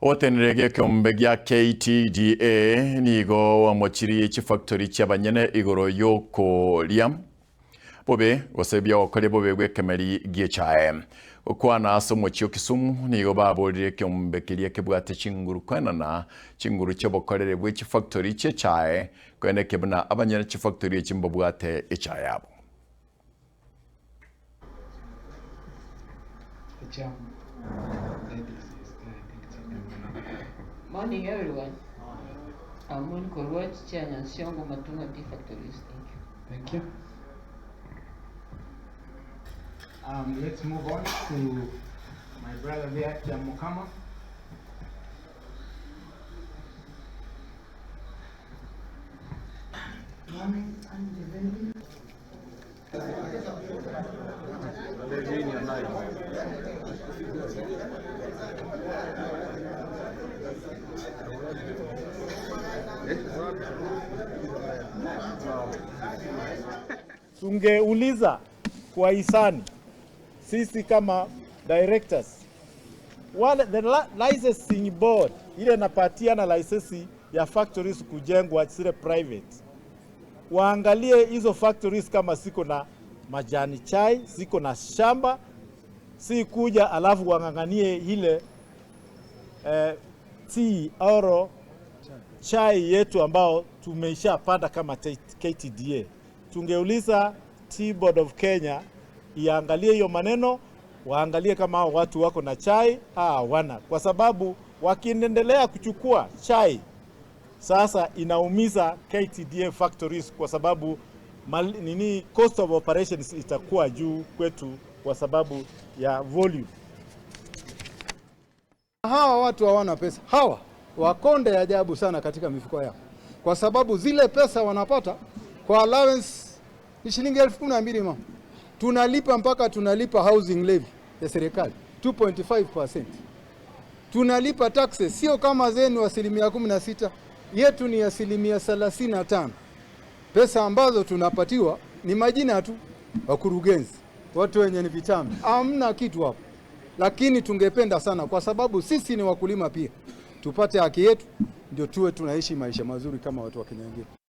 Otenere gekombe gia KTDA nigo wamochirie chifactory chiabanyene igoro yokoria bobe gose biokoria bobe bw'ekemeri gi'echae. Gokwana ase omochie o Kisumu nigo baborire ekeombe keria kebwate chinguru koenana chinguru chi'obokoreri bwe chifactory chi'echae koeneke buna abanyene chifactory echi mbabwate echae yabo. Morning, everyone. I'm Monica Oluoch, Chair Nyansiongo Matunga Tea Factories. Thank you. Thank you. Let's move on to my brother there, Kiamokama. Morning, I'm Devendi. Tungeuliza kwa hisani sisi kama directors wale, the licensing board ile napatia na license ya factories kujengwa zile private, waangalie hizo factories kama siko na majani chai, siko na shamba, si kuja alafu wang'ang'anie ile tea oro chai yetu ambao tumeishapanda kama KTDA. Tungeuliza Tea Board of Kenya iangalie hiyo maneno, waangalie kama hao watu wako na chai hawana, kwa sababu wakiendelea kuchukua chai sasa inaumiza KTDA factories, kwa sababu cost of operations itakuwa juu kwetu kwa sababu ya volume. Hawa watu hawana pesa, hawa wakonde ajabu sana katika mifuko yao, kwa sababu zile pesa wanapata kwa allowance ni shilingi 12,000 mama. Tunalipa mpaka tunalipa housing levy ya serikali 2.5%. Tunalipa taxes sio kama zenu 16%, yetu ni 35%. Pesa ambazo tunapatiwa ni majina tu, wakurugenzi, watu wenye ni vitambi, hamna kitu hapo. Lakini tungependa sana, kwa sababu sisi ni wakulima pia, tupate haki yetu, ndio tuwe tunaishi maisha mazuri kama watu wa Kenya wengine.